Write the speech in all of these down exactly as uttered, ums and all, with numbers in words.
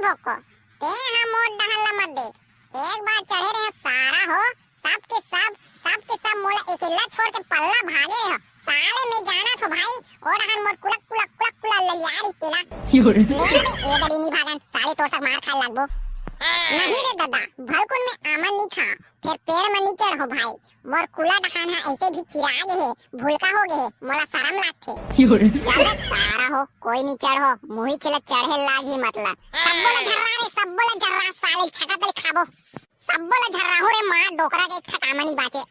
भोको, ते हा मोर डहर ला मत देख। एक बार चढ़े रहे सारा हो, सब के सब, सब के सब मोला अकेल्ला छोड़ के पल्ला भागे रहे हो। साले मैं जाना थो भाई, ओ डहर मोर कुलक कुलक कुलक कुलक ललिया रही तेला। ले रे, ए दरी नी भागन, साले तोर सक मार खाए लागबो। नहीं रे दादा, भलकुन में आमन नी खा, फेर पेड़ में नी चढ़ो भाई। मोर कुला डहान हा ऐसे भी चिरा गे हे, भुलका हो गे हे, मोला शरम लागथे। चल सारा हो, कोई नी चढ़ो, मुही चला चढ़े लाग ही मतलब। सब्बो ला झर्रा रे, सब्बो ला झर्रा, साले छका तले खाबो। सब्बो ला झर्रा हो रे मार डोकरा के एक ठकामनी बाचे।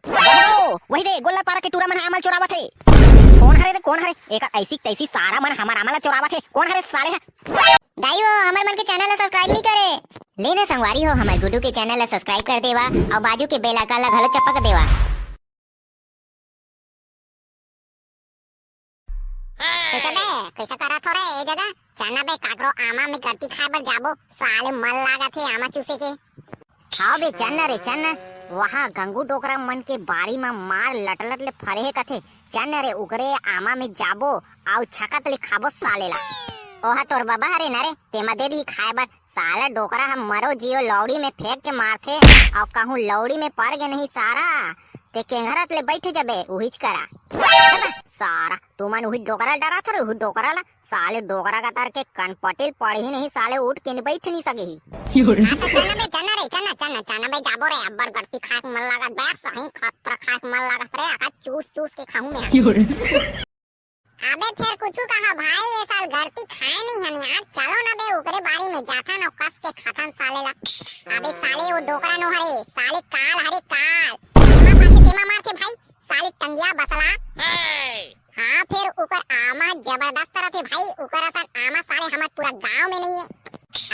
ओ, वही दे, गोल्ला पारा के टूरा मन हा आमल चोरावत हे। कौन हरे रे, कौन हरे? एक ऐसी तैसी सारा मन हमर आमल चोरावत हे। कौन हरे साले हा? दाई हो, हमर मन के चैनल ला सब्सक्राइब नहीं करे। ले ना संगवारी हो, हमर गुड्डू के चैनल ला सब्सक्राइब कर देवा और बाजू के बेल आइकन ला घलो चपक देवा। कैसे बे, कैसे करत हो रे ए जगह? चलना बे, काकरो आमा में गरती खाए बर जाबो, साले मन लागत हे आमा चूसे के। हाँ बे, चलना रे, चलना। वहाँ गंगू डोकरा मन के बारी में मार लटलट ले फरे हे कथे। चलना रे, उकरे आमा में जाबो, आउ छकत ले खाबो साले ला। ओहा तोर बाबा हरे न रे, तेमा दे दिही खाए बर। साला डोकरा ह मरो जियो लौड़ी में फेंक के मारथे, अउ कहूँ लौड़ी में पर गे नहीं सारा, ते केंघरत ले बैठ जबे उहीच करा। चल बे, सारा, तुमन उही डोकरा ल डरात हो रे, उही डोकरा ला। साले डोकरा का तर के कनपटिल पड़ही नहीं, साले उठ के बैठ नहीं सके ही। हाँ तो चलना बे, चलना रे, चलना, चलना, चलना बे, जाबो रे, अब्बड़ गरती खाए के मन लागत बे, सही खतरा खाए के मन लागत रे, आका चूस चूस के खाहूं मैं। अबे फेर कुछु कहा भाई, ए साल गरती खाए नहीं हन यार, चलो ना बे, ओकरे बारी में जाथन अउ कस के खाथन साले ला। अबे साले वो डोकरा नो हरे, साले काल हरे काल। तेमा मारथे, तेमा मारथे भाई, साले टंगिया बसला। हाँ फेर ओकर आमा जबरदस्त रथे भाई, ओकर असन आमा साले हमर पूरा गांव में नहीं है।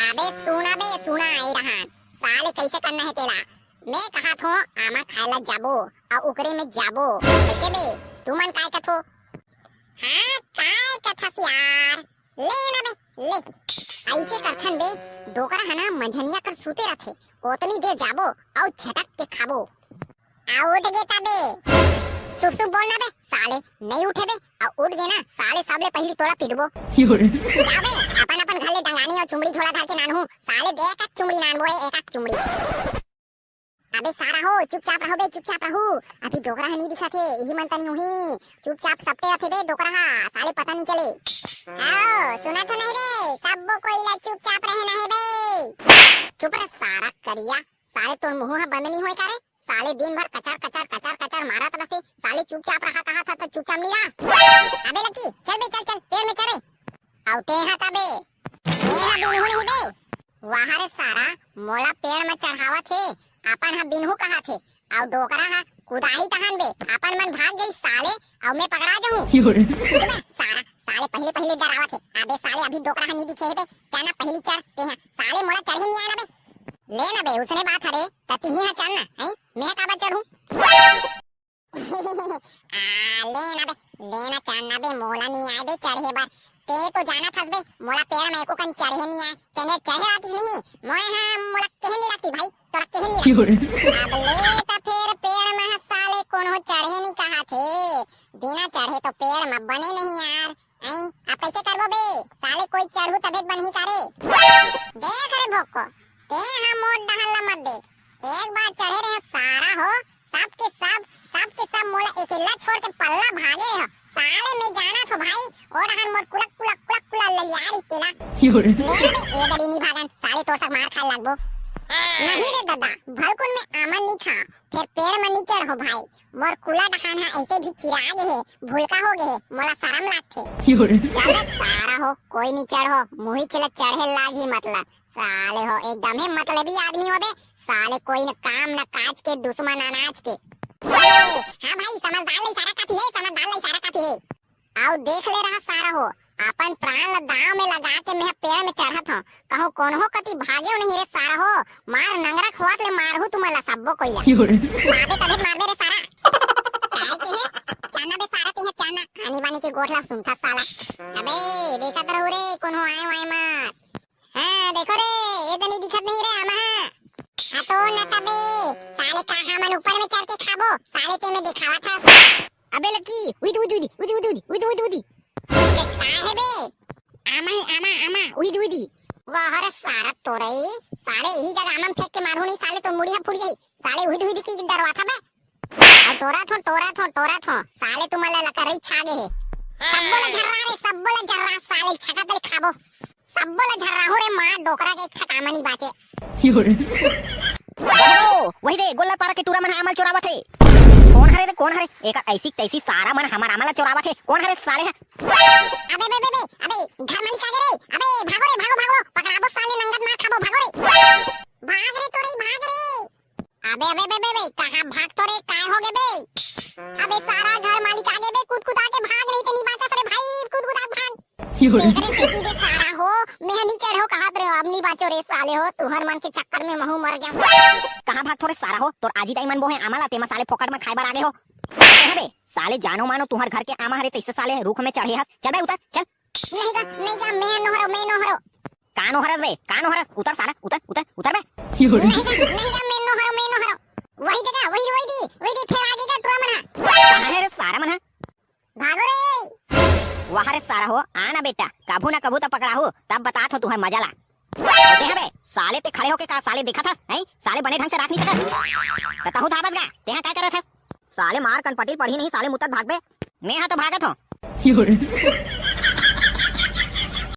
अबे सुना बे, सुना आई रहन, साले कैसे करना है तेला। मैं कहा थो आमा खाए ला जाबो, अउ ओकरे में जाबो। कैसे बे, तुमन काय कथो? हाँ, काय कथस यार? ले ना बे, ले। ऐसे करथन बे, डोकरा ह ना मंझनिया कर सूते रथे, ओतनी देर जाबो, अउ झटक के खाबो। आ उठ गे तबे। सुप सुप बोल ना बे, साले, नहीं उठे बे, अउ उठ गे ना, साले सबले पहली तोला पिटबो। जा बे, अपन अपन घर ले डंगानी अउ चुमड़ी झोला धर के नानहू, साले दे एक एक चुमड़ी नानबो रे, एक एक चुमड़ी। अबे सारा हो, चुपचाप रहो बे, चुपचाप रहो। अभी डोकरा ह नी दिखत हे, इही मन तनी उही। चुपचाप सपटे रथे बे डोकरा ह, साले पता नी चले। आओ, सुना तो नहीं रे, सबो कोई ला चुपचाप रहना है बे। चुप रे सारा करिया, साले तोर मुंह ह बंद नी होय का रे? साले दिन भर कचर कचर कचर कचर मारत रथे, साले चुपचाप रहा कहा था तो चुपचाप नी रहा। अबे लकी, चल बे चल चल, पेड़ में चढ़े। अउ ते ह तबे, ए ह बिनहू नहीं बे। वाह रे सारा, मोला पेड़ में चढ़ावत हे, अपन ह बिनहू कहाथे, अउ डोकरा ह कुदाही तहन बे, अपन मन भाग गई साले, अउ मैं पकड़ा जाहूं। सारा, साले पहले पहले डरावत हे, अबे साले अभी डोकरा ह नी दिखे हे बे, जाना पहली चढ़ ते ह, साले मोला चढ़े नी आना बे। ले ना बे, उसने बात हरे, त तिही ह चढ़ना, हैं? मैं ह काबर चढ़ूं? आ, ले ना बे, ले ना चढ़ना बे, मोला नी आए बे चढ़े बर। ते तो जानत हस बे, मोला पेड़ में एको कन चढ़े नी आए। चढ़े, चढ़े आतिस नहीं, मोए हा मोला कहे नी लगती भाई, तोला कहे नी लगती। अब ले त फेर पेड़ में ह साले कोनो चढ़े नी कहा थे, बिना चढ़े तो पेड़ में बने नहीं यार। आई, अब कैसे करबो बे? साले कोई चढ़ू तबे त बनही का रे? देख रे भोको, ते हा मोर डहर ला मत देख। एक बार चढ़े रहे सारा हो, सब के सब, सब के सब मोला अकेला छोड़ के पल्ला भागे रहे हो। साले मैं जाना थो भाई, ओ डहर मोर कुलक कुलक कुलक कुलक ललिया रही तेला। ले रे, ए दरी नी भागन, साले तोर सक मार खाए लागबो। नहीं रे दादा, भलकुन में आमन नी खा, फेर पेड़ में नी चढ़ो भाई। मोर कुला डहान हा ऐसे भी चिरा गे हे, भुलका हो गे हे, मोला शरम लागथे। चल रे सारा हो, कोई नी चढ़ो, मुही चला चढ़े लाग ही मतलब। साले हो, एकदम ही मतलबी आदमी हो बे। साले कोई न काम न काज के, दुश्मन अनाज के। हाँ भाई, समझदार ला इशारा काफी है, समझदार ला इशारा काफी है। आओ देख ले रहा सारा हो, अपन प्राण ला दांव में लगा के मैं पेड़ में चढ़त हूँ। कहूँ कोनो कति भागेव नहीं रे सारा हो, मार नंगरा खोत ले मारहू तुमन ला सब्बो कोई ला। मारबे तभे मारबे रे सारा। काय के हे? चाना बे सारा ते हे चाना, आनी बानी के गोठ ला सुनथा साला। अबे देखत रहू रे, कोनो आए वाए मत। हाँ देखो रे, ये तो नहीं दिखत नहीं रे आमा। हाँ तो न तबे, साले का हमन ऊपर में चढ़ के खाबो, साले ते में दिखावा था। अबे लकी, उदी, उदी, उदी। काय हे बे? आमा हे, आमा, आमा। उही दी, उही दी। वाह रे सारा तोरई, साले इही जगह आमा म फेंक के मारहूं नहीं, साले तो मुड़ी ह फूट जाही। साले उही दी, उही दी की डरवाथा बे। अउ टोरत हों, टोरत हों, टोरत हों, साले तुमन ला लकरई छा गे हे। सब्बो ला झर्रा रे, सब्बो ला झर्रा, साले छका तले खाबो। सब्बो ला झर्राहूं रे, मार डोकरा के एक ठा काम नइ बाचे। ओ, वही दे, गोल्लर पारा के टूरा मन ह आमा ल चोरावत हे। कोन हरे रे, कोन हरे? एकर ऐसी तैसी सारा मन हमर आमा ल चोरावत हे। कोन हरे साले ह? अबे, बे, बे, बे, अबे, घर मालिक आगे रे। अबे, भागो रे, भागो, भागो। पकड़ाबो साले, नंगत मार खाबो, भागो रे। भाग रे तोरई, भाग रे। अबे, अबे, बे, बे, बे, कहाँ भागथो रे, काय होगे बे? अबे, सारा घर मालिक आगे बे, कूद कूद आके भाग, नहीं तो नहीं बाँचस रे भाई, कूद कूद आ भाग। एकरे सेती बे सारा हो, मैं नहीं चढ़ो कहत रहे हो, अब नहीं बाँचो रे साले हो, तुहर मन के चक्कर में महू मर गया। कहाँ भागथो रे सारा हो, तोर आजी दाई मन बोहे आमा ला, तेमा साले फोकट में खाए बर आगे हो। कहाँ बे, साले जानो मानो तुहर घर के आमा हरे, तैसे साले रुख में चढ़े हस, चल बे उतर, चल। नहीं गा, नहीं गा, मैं नोहरो, मैं नोहरो। का नोहरस बे? का नोहरस? उतर सारा, उतर, उतर, उतर बे। नहीं गा, नहीं गा, मैं नोहरो, मैं नोहरो। वही देखा, वही, वही दी, वही दी, फेर आगे का टूरा मन ह। कहाँ हे रे सारा मन ह? भागो रे। वाह रे सारा हो, आ ना बेटा, कभू ना कभू तो पकड़ाहू, तब बतात हों तुहर मजा ला। अउ तें ह बे, साले तें खड़े होके का साले देखत हस, हैं? साले बने ढंग से राख नहीं सकत। त तहूँ धावस गा, तें ह काय करत हस? साले मार कनपटी पड़ही नहीं, साले मुतत भागबे। मैं ह तो भागत हों।